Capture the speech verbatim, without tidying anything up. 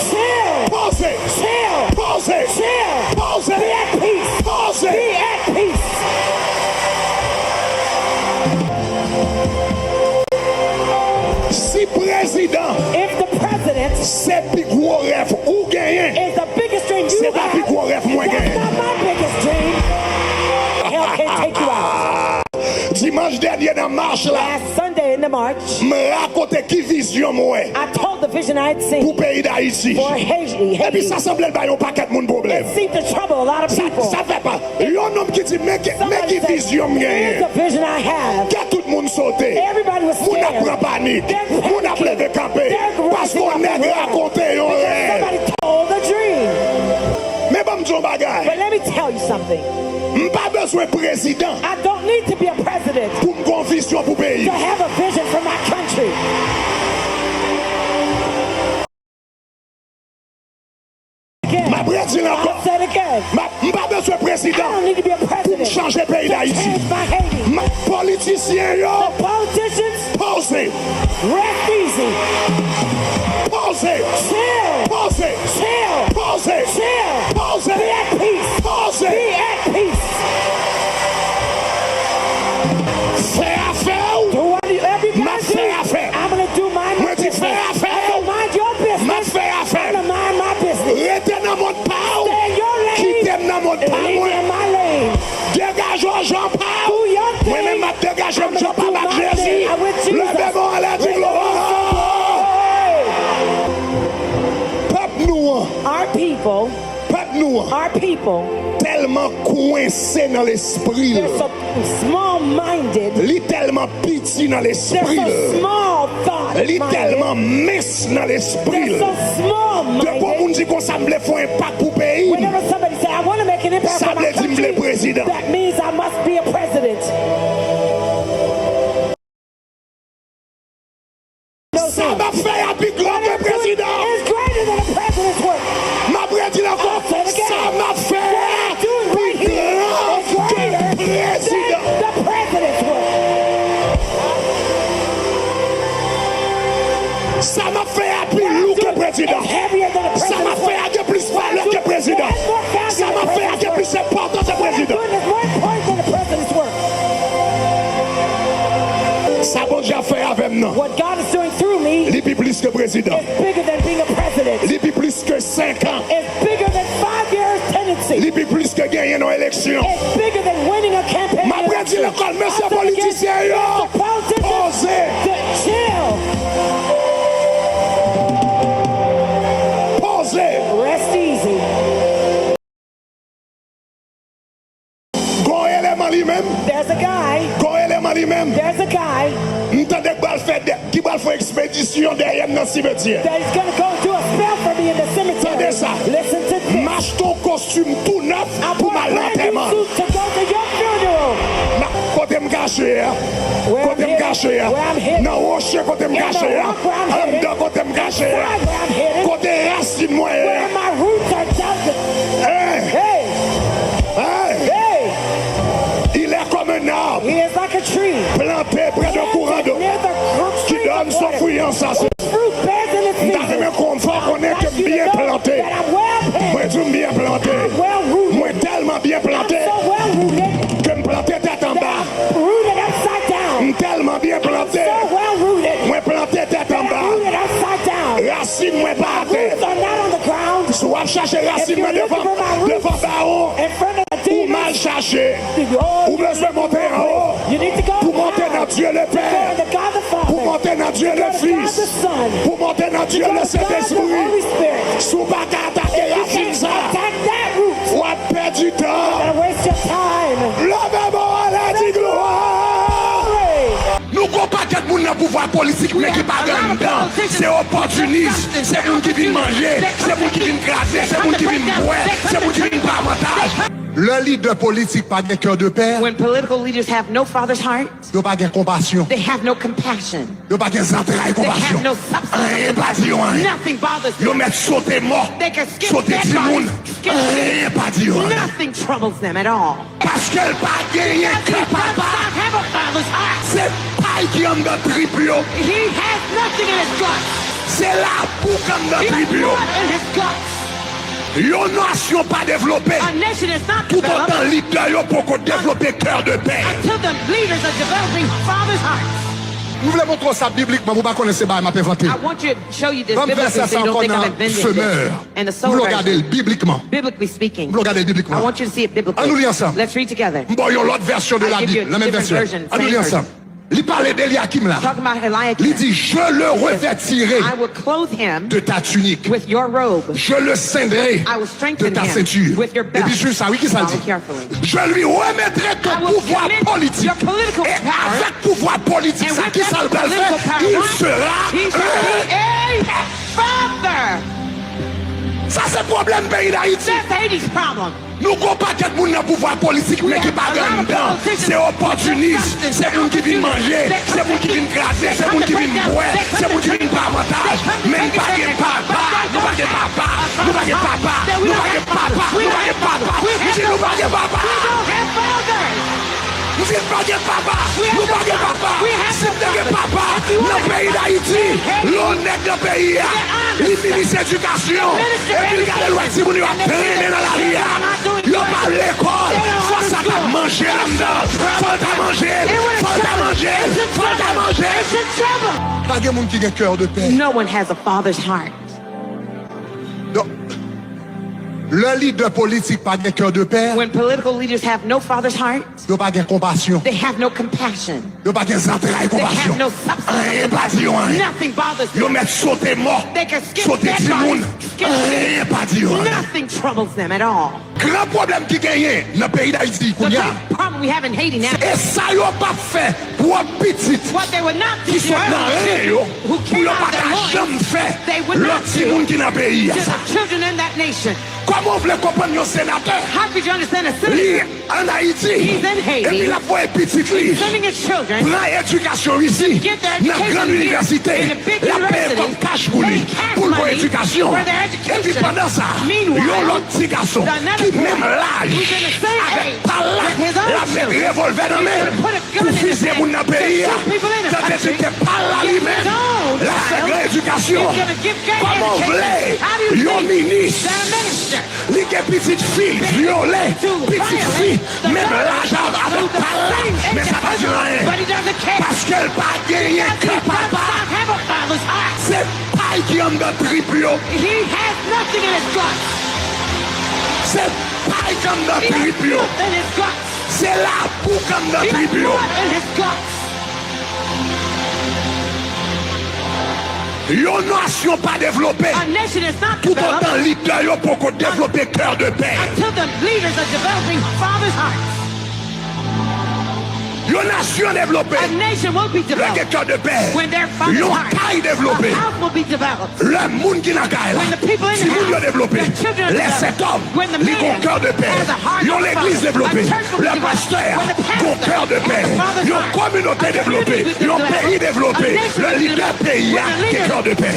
Chill. Poze. Chill. Poze. Chill. Poze. Be at peace. Poze. Be at peace. Si prezidan If the president se pi gwo rèv ou genyen, is the biggest dream you have, se pa pi gwo rèv mwen genyen. That's not my biggest dream. Hell can't take you out. Dimanch dènye nan mach la, Last Sunday in the march, m rakonte ki vizyon m wè I told the vision I had seen pou peyi Dayiti. For Haiti. Epi Haiti. Sa sanble l bay yon pakèt moun pwoblèm. It seemed to trouble a lot of people. Sa, sa fè pa. Yon nonm ki di, men ki, men ki vizyon m genyen. Somebody said, "Here's the vision I have." Kè tout moun sote. Everybody was scared. Moun ap pran panik. They're panicking. Moun ap leve kanpe. They're rising up and running. Paske yon nèg rakonte yon rèv. Because somebody told a dream. Men ban m di yon bagay. But let me tell you something. M pa bezwen prezidan. I don't need to be a president. Pou m gon vizyon pou peyi. To have a vision for my country. Again. M ap redi l ankò. I'll say it again. M ap, m pa bezwen prezidan. I don't need to be a president. Pou m chanje peyi Dayiti. To change my Haiti. M ap politisyen yo. The politicians. Poze. Rest easy. Poze. Chill. Poze. Chill. Poze. Chill. Poze. Be at peace. Poze. Be at peace. Fè afè w. Do what you, everybody do. M ap fè afè m. I'm gonna do my business. Mwen di fè afè w. I said, mind your business. M ap fè afè m. I'm gonna mind my business. Rete nan mond pa w. Stay in your lane. Kite m nan mond pa mwen. And leave me in my lane. Degaje w jan pa w. Do your thing. Mwen menm m ap degaje m jan pa m ak Jezi. I'm gonna do my thing with Jesus. Leve men w anlè, di glwa. Raise your voice. Pèp nou an. Our people. Pèp nou an. Our people. Tèlman kwense nan lespri l. They're so small-minded. Li tèlman piti nan lespri l. They're so small-minded. Li tèlman mens nan lespri l. They're so small-minded. Depi yon moun di konsa, "M vle fè yon enpak pou peyi m." Whenever somebody say, "I wanna make an impact for my country," sa vle di m vle prezidan. That means I must be a president. Sa m ap fè a pi gran ke prezidan. What I'm doing is greater than the president's work. M ap redi l ankò. I'll say it again. Sa m ap fè a pi gran ke prezidan. What I'm doing right here is greater than the president's work. Sa m ap fè a pi lou ke prezidan. What I'm doing is heavier than the president's work. Sa m ap fè a gen plis valè ke prezidan. What I'm doing is more valuable than the president's work. Sa m ap fè a gen plis enpòtans ke prezidan. What I'm doing is more important than the president's work. Sa Bondye ap fè avè m nan. What God is doing through me, li pi plis ke prezidan. Is bigger than being a president. Li pi plis ke senk an. It's bigger than five years tenancy. Li pi plis ke genyen nan eleksyon. It's bigger than winning a campaign election. M ap redi l ankò, mesye politisyen yo. I'll say it again. Mister Politician, poze. Chill. Poze. Rest easy. Gon eleman li menm. There's a guy. Gon eleman li menm. There's a guy. M tande k pral fè dè, ki pral fè ekspedisyon dèyè m nan simetyè. That he's gonna go do a spell for me in the cemetery. Tande sa. Listen to this. M achte yon kostim tou nèf pou m al nan antèman. I bought a brand new suit to go to your funeral. Kote m kache a? Where I'm hidden. Kote m kache a? Where I'm hidden. Nan woche kote m kache a? In the rock where I'm hidden. Anndan kote m kache a? Inside where I'm hidden. Kote rasin mwen ye a? Where my roots are down. Hey! Hey! Hey! Hey! Il est comme un arbre. He is like a tree. Planté près d'un courant d'eau. Planted near the streams of water. Qui donne son fruit en sa saison. Whose fruit bears in its season. M ta renmen konn fè w konnen ke m byen plante. I'd like you to know that I'm well planted. Mwen di w m byen plante. I'm well rooted. Mwen tèlman byen plante. I'm so well rooted. Ke m plante tèt anba. That I'm rooted upside down. M tèlman byen plante. I'm so well rooted. Mwen plante tèt anba. That I'm rooted upside down. Rasin mwen pa atè. My roots are not on the ground. Si w ap chache rasin mwen devan, devan bawon, ou mal chache. If you're looking for my roots in front of the deacons, ou bezwen monte anwo. You need to go high. Pou monte nan Dye le Pè. To go in the God the Father. Pou monte nan Dye le Fis. To go to God the Son. Pou monte nan Dye le Sentespri. To go to God the Holy Spirit. Si w pa ka atake rasin sa, if you can't attack that root, w ap pèdi tan. You're gonna waste your time. Leve men w anlè, di glwa. Glory. Nou gon pakèt moun nan pouvwa politik, men ki pa gen anndan. Se opòtinis, se moun ki vin manje, se moun ki vin kraze, se moun ki vin bwè, se moun ki vin pran avantaj. Lè lidè politik pa gen kè de pè, When political leaders have no father's heart, yo pa gen konpasyon. They have no compassion. Yo pa gen zantray konpasyon. They have no substance of compassion. Anyen pa di yo anyen. Nothing bothers them. Yo mèt sote mò, sote timoun. They can skip dead bodies, skip dead. Anyen pa di yo anyen. Nothing troubles them at all. Paske l pa genyen kè papa. He does not have a father's heart. Se pay ki anndan trip yo. He has nothing in his guts. Se labou k anndan trip yo. Yon nasyon pa devlope toutotan lidè yo poko devlope kè de pè. Nou vle montre w sa biblikman, pou w pa konnen se bagay m ap envante. Ban m vèsè sa ankò nan Semè. Nou vle w gade l biblikman. Nou vle w gade l biblikman. Ann nou li ansanm. M ba w yon lòt vèsyon de la Bible, nan menm vèsyon. Ann nou li ansanm. Li pale de Elyakim la. Li di, "Je le revêtirai de ta tunique. Je le ceindrai de ta ceinture." Epi swiv sa, wi, ki sa l di? "Je lui remettrai ton pouvoir politique. Et avec pouvoir politique, sa, ki sa l pral fè? Il sera un père." Sa se pwoblèm peyi Dayiti. Nou gon pakèt moun nan pouvwa politik, men ki pa gen anndan. Se opòtinis, se moun ki vin manje, se moun ki vin kraze, se moun ki vin bwè, se moun ki vin pran avantaj. Men n pa gen papa, nou pa gen papa, nou pa gen papa, nou pa gen papa, nou pa gen papa. M di nou pa gen papa. M di n pa gen papa, nou pa gen papa. Si n te gen papa nan peyi Dayiti, lè yon nèg nan peyi a, li minis edikasyon, epi l gade l wè timoun yo ap trennen nan lari a, yo pa al lekòl, fò sa t ap manje anndan, fò l ta manje, fò l ta manje, fò l ta manje. Pa gen moun ki gen kè de pè. No one has a father's heart. Donk, lè lidè politik pa gen kè de pè, When political leaders have no father's heart, yo pa gen konpasyon. They have no compassion. Yo pa gen zantray konpasyon. Anyen pa di yo anyen. Yo mèt sote mò, sote timoun. Anyen pa di yo anyen. Nothing troubles them at all. Gran pwoblèm ki genyen nan peyi Dayiti kounye a, e sa yo p ap fè pwòp pitit ki sot nan ren yo, pou yo pa ta janm fè lòt timoun ki nan peyi a sa. Kòman w vle konprann yon senatè? Li ann Ayiti, epi l ap voye pitit li pran edikasyon isi, nan grann inivèsite, l ap peye kòb kach pou li, pou l pran edikasyon. Epi pandan sa, yon lòt ti gason ki menm laj avèk pa l la, l ap met revòlvè nan men l pou fizye moun nan peyi a. Tande, se te pa l la li menm, l ap fè gran edikasyon. Kòman w vle yon minis, li gen pitit fi l vyole, pitit fi menm laj avèk pa l la, men sa pa di l anyen, paske l pa genyen kè papa. Se pay ki anndan trip yo. Se pay k anndan trip yo. Se labou k anndan trip yo. Yon nasyon pa devlope toutotan lidè yo poko devlope kè de pè. Yon nasyon devlope lè gen kè de pè. Yon kay devlope lè moun ki nan kay la, timoun yo devlope. Lè sètòm, li gon kè de pè. Yon legliz devlope lè pastè a gon kè de pè. Yon kominote devlope, yon peyi devlope lè lidè peyi a gen kè de pè.